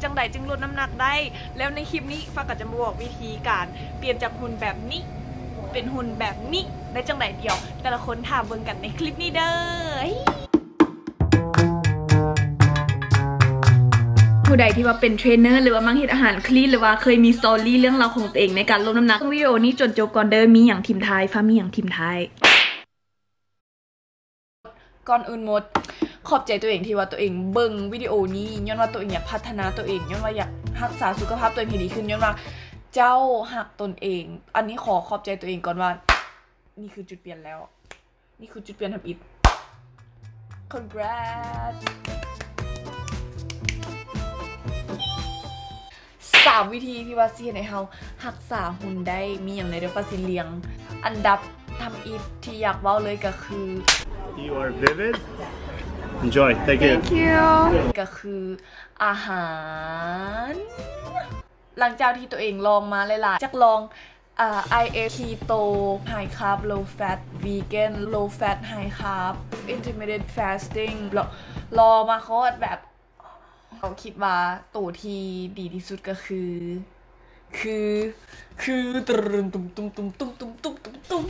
ຈັ່ງໃດຈຶ່ງລົດນ້ຳໜັກໄດ້? ແລ້ວໃນຄລິບນີ້ຟ້າກໍຈະມາບອກວິທີການປ່ຽນຈາກຫຸ່ນແບບນີ້ເປັນຫຸ່ນແບບນີ້ໄດ້ຈັ່ງໃດ. ດຽວແຕ່ລະຄົນຖ້າເບິ່ງກັນໃນຄລິບນີ້ເດີ. ຜູ້ໃດທີ່ວ່າເປັນເທຣນເນີ ຫຼືວ່າມັກເຮັດອາຫານຄລີນ ຫຼືວ່າເຄີຍມີສະຕໍຣີເລື່ອງລາວຂອງຕົວເອງໃນການລົດນ້ຳໜັກ ເບິ່ງວິດີໂອນີ້ຈົນຈົບກ່ອນເດີ. ມີຫຍັງຖິ້ມທ້າຍ ຟ້າມີຫຍັງຖິ້ມທ້າຍ. ກ່ອນອື່ນໝົດ ຂອບໃຈຕົວເອງທີ່ວ່າຕົວເອງເບິ່ງວິດີໂອນີ້ ຍ້ອນວ່າຕົວເອງຢາກພັດທະນາຕົວເອງ, ຍ້ອນວ່າຢາກຮັກສາສຸຂະພາບຕົວເອງໃຫ້ດີຂຶ້ນ, ຍ້ອນວ່າເຈົ້າຮັກຕົນເອງ. ອັນນີ້ຂໍຂອບໃຈຕົວເອງກ່ອນວ່າ ນີ້ຄືຈຸດປ່ຽນແລ້ວ, ນີ້ຄືຈຸດປ່ຽນທຳອິດ. Congrats. ສາມວິທີທີ່ວ່າຊິເຮັດໃຫ້ເຮົາຮັກສາຫຸ່ນໄດ້ ມີຫຍັງແດ່? ດຽວຟ້າຊິລຽງອັນດັບທຳອິດທີ່ຢາກເວົ້າເລີຍກໍຄື You are vivid. Enjoy. Thank you. Thank you. ກໍຄືອາຫານ. ຫຼັງຈາກທີ່ຕົວເອງລອງມາຫຼາຍໆ ຈັກລອງ ອ່າ ໄອເອສ Keto, High Carb, Low Fat, Vegan, Low Fat, High Carb, Intermittent Fasting ລ- ລອງມາໂຄດແບບ ເຮົາຄິດວ່າໂຕທີ່ດີທີ່ສຸດກໍຄື ຄື ຄື ຕຸ້ມ ຕຸ້ມ ຕຸ້ມ ຕຸ້ມ ຕຸ້ມ ຕຸ້ມ ຕຸ້ມ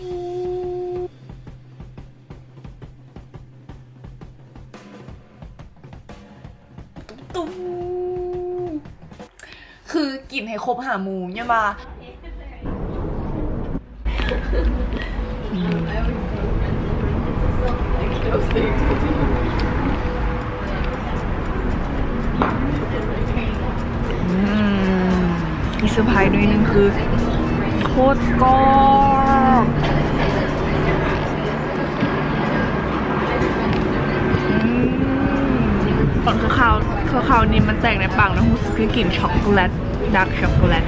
ຄືກິນໃຫ້ຄົບຫ້າໝູ່ ຍ້ອນວ່າ ອືມ ມີເຊີໄພໜ້ອຍໜຶ່ງ ຄືໂຄດກອບ. ອືມ ຕອນຄາວໆ ຄາວໆນີ້ມັນແຕກໃນປາກນະ ຮູ້ສຶກຄືກິນຊັອກໂກແລັດ ດາກຊັອກໂກແລັດ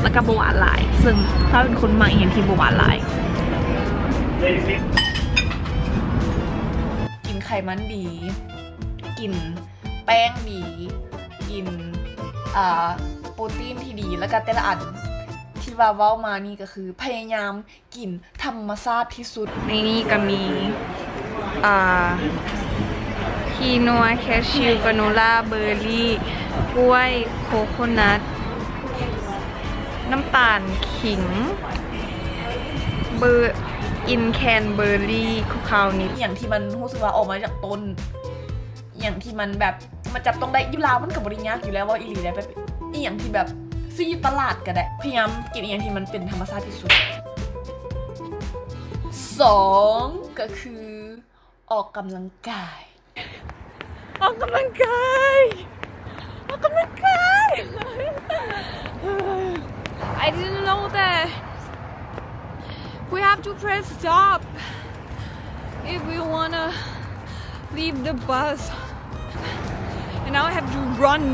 ແລ້ວກໍບໍ່ຫວານຫຼາຍ ເຊິ່ງເຮົາເປັນຄົນມັກອີ່ຫຍັງທີ່ບໍ່ຫວານຫຼາຍ. ກິນໄຂມັນດີ ກິນແປ້ງດີ ກິນ ອ່າ ໂປຣຕີນທີ່ດີ ແລ້ວກໍແຕ່ລະອັນທີ່ວ່າເວົ້າມານີ້ກໍຄືພະຍາຍາມ ກິນທຳມະຊາດທີ່ສຸດ. ໃນນີ້ກໍມີ ອ່າ ຄີນົວ, ແຄຊິວ, ກາໂນລາ, ເບີຣີ, ກ້ວຍ, ໂຄໂຄນັດ, ນ້ຳຕານຂິງ, ເບີ ອິນແຄນເບີຣີ, ຄາວໆ ນີ້ ອີ່ຫຍັງທີ່ມັນຮູ້ສຶກວ່າອອກມາຈາກຕົ້ນ. ອີ່ຫຍັງທີ່ມັນແບບ ມັນຈັບຕ້ອງໄດ້ ຢູ່ລາວມັນກໍບໍ່ໄດ້ຍາກຢູ່ແລ້ວ ເວົ້າອີ່ຫຼີໄດ໋ ແບບອີ່ຫຍັງທີ່ແບບຊື້ຢູ່ຕະຫຼາດກໍໄດ້ ພະຍາຍາມກິນອີ່ຫຍັງທີ່ມັນເປັນທຳມະຊາດທີ່ສຸດ. ສອງ ກໍຄືອອກກຳລັງກາຍ ອອກກຳລັງກາຍ ອອກກຳລັງກາຍ. I didn't know that we have to press stop if we wanna leave the bus. And now I have to run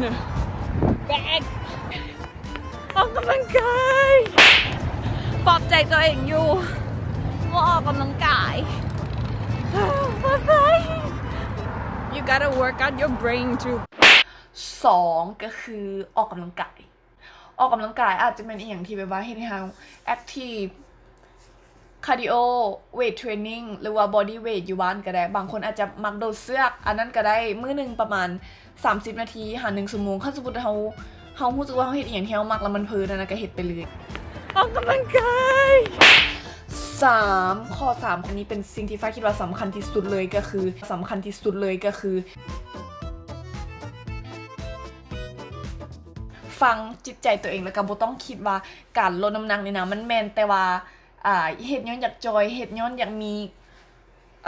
back. ອອກກຳລັງກາຍ ປອບໃຈຕົວເອງຢູ່ ບໍ່ອອກກຳລັງກາຍ. ບໍ່ໃຊ່. You gotta work out your brain too. ສອງ ກໍຄືອອກກຳລັງກາຍ. ອອກກຳລັງກາຍອາດຈະແມ່ນອີ່ຫຍັງທີ່ແບບວ່າເຮັດໃຫ້ເຮົາແອັກທີບ ຄາດີໂອ, ເວດເທຣນນິງ ຫຼືວ່າບອດີ້ເວດຢູ່ບ້ານກໍໄດ້. ບາງຄົນອາດຈະມັກໂດດເຊືອກ ອັນນັ້ນກໍໄດ້. ມື້ໜຶ່ງປະມານສາມສິບນາທີຫາໜຶ່ງຊົ່ວໂມງ. ຄັນສົມມຸດເຮົາ ເຮົາຮູ້ສຶກວ່າເຮົາເຮັດອີ່ຫຍັງທີ່ເຮົາມັກແລ້ວມັນເພີນນະ ກໍເຮັດໄປເລີຍ. ອອກກຳລັງກາຍ. ສາມ ຂໍ້ສາມ ອັນນີ້ເປັນສິ່ງທີ່ຟ້າຄິດວ່າສຳຄັນທີ່ສຸດເລີຍ ກໍຄື ສຳຄັນທີ່ສຸດເລີຍກໍຄື ຟັງຈິດໃຈຕົວເອງ ແລ້ວກໍບໍ່ຕ້ອງຄິດວ່າການລົດນ້ຳໜັກນີ້ນະ ມັນແມ່ນແຕ່ວ່າ ອ່າ ເຮັດຍ້ອນຢາກຈ່ອຍ ເຮັດຍ້ອນຢາກມີ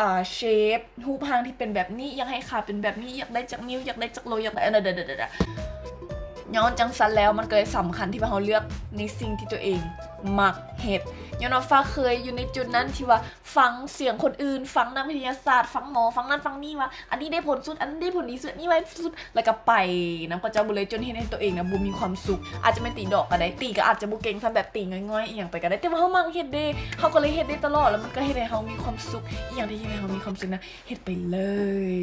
ອ່າ ເຊບ ຮູບຮ່າງທີ່ເປັນແບບນີ້ ຢາກໃຫ້ຂາເປັນແບບນີ້ ຢາກໄດ້ຈັກນິ້ວ ຢາກໄດ້ຈັກໂລ ຢາກໄດ້ ເອີ ເດີໆ ຍ້ອນຈັ່ງຊັ້ນແລ້ວ ມັນກໍເລີຍສຳຄັນທີ່ວ່າເຮົາເລືອກໃນສິ່ງທີ່ຕົວເອງມັກເຮັດ. ຍ້ອນວ່າຟ້າເຄີຍຢູ່ໃນຈຸດນັ້ນທີ່ວ່າ ຟັງສຽງຄົນອື່ນ ຟັງນັກວິທະຍາສາດ ຟັງໝໍ ຟັງນັ້ນຟັງນີ້ວ່າ ອັນນີ້ໄດ້ຜົນສຸດ ອັນນັ້ນໄດ້ຜົນດີສຸດ ອັນນີ້ໄວສຸດ ແລ້ວກໍໄປນຳເຂົາເຈົ້າເບິດເລີຍ ຈົນເຮັດໃຫ້ຕົວເອງນະບໍ່ມີຄວາມສຸກ. ອາດຈະແມ່ນຕີດອກກໍໄດ້ ຕີກໍອາດຈະບໍ່ເກັ່ງສ່ຳແບບຕີງ່ອຍໆ ອີ່ຫຍັງໄປກໍໄດ້ ແຕ່ວ່າເຮົາມັກເຮັດເດ້ ເຮົາກໍເລີຍເຮັດໄດ້ຕະຫຼອດ ແລ້ວມັນກໍເຮັດໃຫ້ເຮົາມີຄວາມສຸກ. ອີ່ຫຍັງທີ່ເຮັດໃຫ້ເຮົາມີຄວາມສຸກນະ ເຮັດໄປເລີຍ.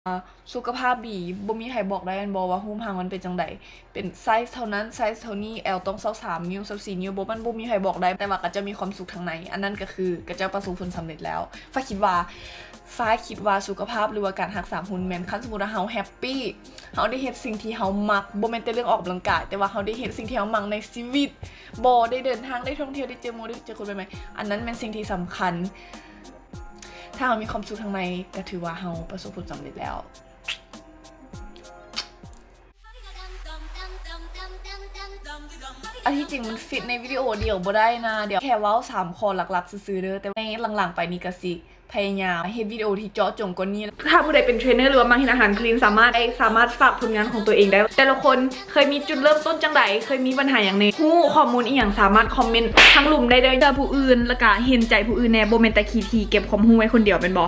ອ່າ ສຸຂະພາບດີ ບໍ່ມີໃຜບອກໄດ້ແມ່ນບໍ່ວ່າຮູບຮ່າງມັນເປັນຈັ່ງໃດ? ເປັນໄຊສ໌ເທົ່ານັ້ນ ໄຊສ໌ເທົ່ານີ້ ແອວຕ້ອງຊາວສາມນິ້ວ ຊາວສີ່ນິ້ວ ບໍ່ ມັນບໍ່ມີໃຜບອກໄດ້ ແຕ່ວ່າຂະເຈົ້າມີຄວາມສຸກທາງໃນ ອັນນັ້ນກໍຄືຂະເຈົ້າປະສົບຜົນສຳເລັດແລ້ວ. ຟ້າຄິດວ່າ ຟ້າຄິດວ່າສຸຂະພາບ ຫຼືວ່າການຮັກສາຫຸ່ນແມ່ນ ຄັນສົມມຸດວ່າເຮົາແຮັບປີ ເຮົາໄດ້ເຮັດສິ່ງທີ່ເຮົາມັກ ບໍ່ແມ່ນແຕ່ເລື່ອງອອກກຳລັງກາຍ ແຕ່ວ່າເຮົາໄດ້ເຮັດສິ່ງທີ່ເຮົາມັກໃນຊີວິດ ບໍ່ໄດ້ເດີນທາງ ໄດ້ທ່ອງທ່ຽວ ໄດ້ເຈີໝູ່ ໄດ້ເຈີຄົນໃໝ່ໆ ອັນນັ້ນແມ່ນສິ່ງທີ່ສຳຄັນ. ຖ້າເຮົາມີຄວາມສຸກທາງໃນ ກໍຖືວ່າເຮົາປະສົບຜົນສຳເລັດແລ້ວ. ອັນທີ່ຈິງມັນຟິດໃນວິດີໂອດຽວບໍ່ໄດ້ນະ ດຽວແຄ່ເວົ້າສາມຂໍ້ຫຼັກໆຊື່ໆເດີ ແຕ່ໃນຫຼັງໆໄປນີ້ກະຊິພະຍາຍາມເຮັດວິດີໂອທີ່ເຈາະຈົງກວ່ານີ້. ຖ້າຜູ້ໃດເປັນເທຣນເນີ ຫຼືວ່າມັກເຮັດອາຫານ clean ສາມາດ ສາມາດຝາກຜົນງານຂອງຕົວເອງໄດ້. ແຕ່ລະຄົນເຄີຍມີຈຸດເລີ່ມຕົ້ນຈັ່ງໃດ ເຄີຍມີບັນຫາຫຍັງແດ່ ຮູ້ຂໍ້ມູນອີ່ຫຍັງ ສາມາດຄອມເມັນທາງລຸ່ມໄດ້ເດີ. ເຊື່ອຜູ້ອື່ນ ລະກະເຫັນໃຈຜູ້ອື່ນແດ່ ບໍ່ແມ່ນແຕ່ຂີ້ຖີ່ເກັບຄວາມຮູ້ໄວ້ຄົນດຽວແມ່ນບໍ່?